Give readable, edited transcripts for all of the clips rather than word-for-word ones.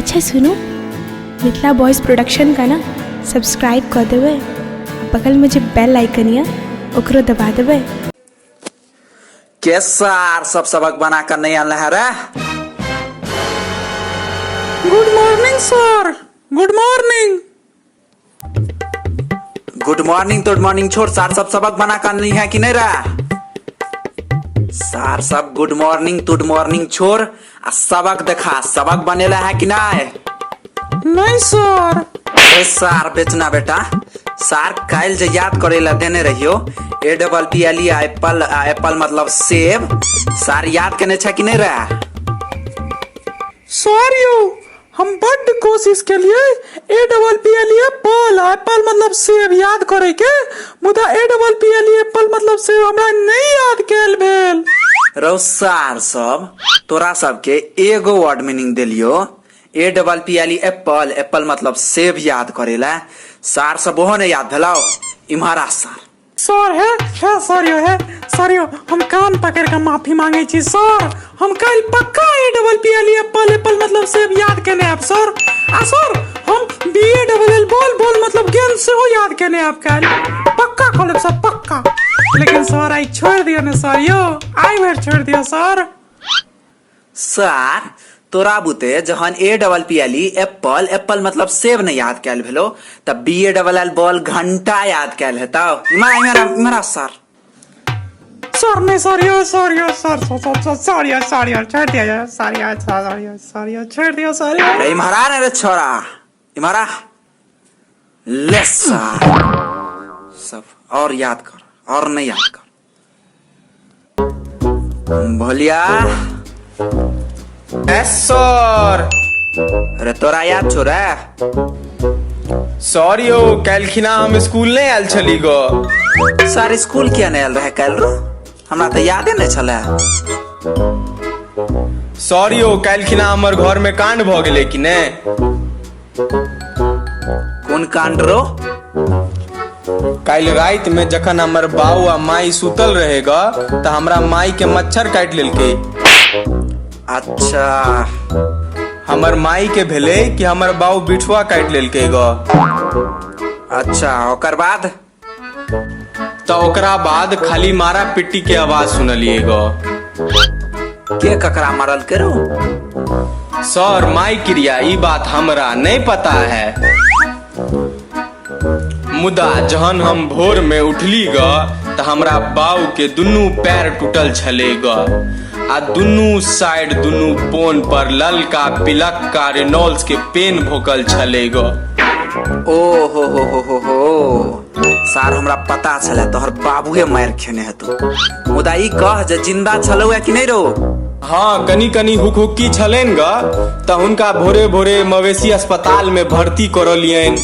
अच्छा सुनू, Mithila boys production का ना सब्सक्राइब कऽ देबै आ बगलमे जे बेल आइकन यऽ ओकरो दबा देबै। के सार सब सबक बना कर नहीं आनले है रे? Good morning sir, good morning. Good morning तो मॉर्निंग छोड़, सार सब सबक बना कर नहीं है कि नहीं रे? सार सब गुड मॉर्निंग गुड मॉर्निंग छोड़ आ सबक देखा, सबक बनेला है कि नहीं? नहीं सर। ए सार बेचना बेटा, सार काल्हि जे याद करे ला देने रहियो A double P L E apple, apple मतलब सेब, सार याद केने छै कि नहीं रे? सर यौ, हम बड्ड कोशिश केलियै A double P L E apple, apple मतलब सेब याद करे के, मुदा A double P L E apple मतलब सेब हमरा नहीं याद कैल भेल। रौ सार सब, तोरा सबके एगो वर्ड मीनिंग देलियो A double P L E apple, apple मतलब सेब याद करेला, सार सब ओहो नहीं याद भेलौ। इम्हर आ सार। सर हे हे सर यो, हे सर यो, हम कान पकड़ के माफी मांगे छी सर, हम काल्हि पक्का A double P L E apple, apple मतलब सेब याद केने आयब सर। आ सर हम B A double L ball, ball मतलब गेंद सेहो याद केने आयब काल्हि, पक्का कऽ लेब सर पक्का। लेकिन सर आइ छोड़ि दियौ ने सर यो, आइ भरि छोड़ि दियौ सर। सार तोरा बुते जहन A double P L E apple, apple मतलब सेब नहीं याद कैल भेलो त B A double L ball घंटा याद कैल हेतौ। इमरा इमरा इमरा सर। सर नहीं सर यो, सर यो, sir sir sir sir sir यो, सर यो, छोड़ दिया यो, सर यो, सर यो, सर यो, छोड़ दिया सर यो। अरे इमरा ने रे छोरा, इमरा ले सार सब और याद कर और नहीं याद कर। भोलिया। Yes sir. अरे तोरा याद छौ रे? सर यौ, काल्हिखिना हम स्कूल नहि आयल छली ग। सर स्कूल किया नहि आयल रहे काल्हि रो? हमरा तऽ यादे नहि छलै। सर यौ, काल्हिखिना हमर घर में कांड भऽ गेलै कि ने। कोन कांड रो? काल्हि राति में जखन हमर बाऊ आ माई सुतल रहे ग तऽ हमरा माई के मच्छर काटि लेलकै। अच्छा। हमर माई के भेलै कि हमर बाऊ बिठुआ काटि लेलकै ग। अच्छा, ओकर बाद? तऽ ओकरा बाद खाली मारा पिट्टी के आवाज सुनलियै ग। के ककरा मारल के रो? सर माई क्रिया ई बात हमरा नहीं पता है, मुदा जहन हम भोर में उठली ग तऽ हमरा बाऊ के दुनू पैर टूटल छलै ग आ दुनू साइड दुनू पोन पर ललका पिलक्का रेनॉल्ड्स के पेन भोकल छलै ग। ओ हो हो हो हो हो सार, हमरा पता छलै तोहर बाबूए मारि खेने हेतौ, मुदा ई कह जे जिंदा छलौ कि नहीं रो? हाँ, कनी कनी हुकहुक्की छलनि ग तऽ हुनका भोरे भोरे मवेशी अस्पताल में भर्ती करलियनि,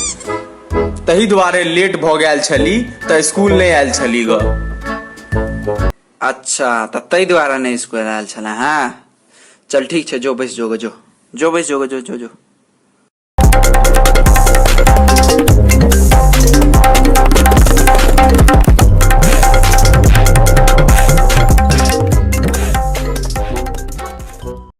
तही दुआरे लेट भऽ गेल छली तऽ स्कूल नहि आयल छली ग। अच्छा, तऽ ताहि दुआरे नहि स्कूल आयल छलै। हाँ चल ठीक छै, जो बैस जो ग, जो जो बैस जो ग, जो जो जो।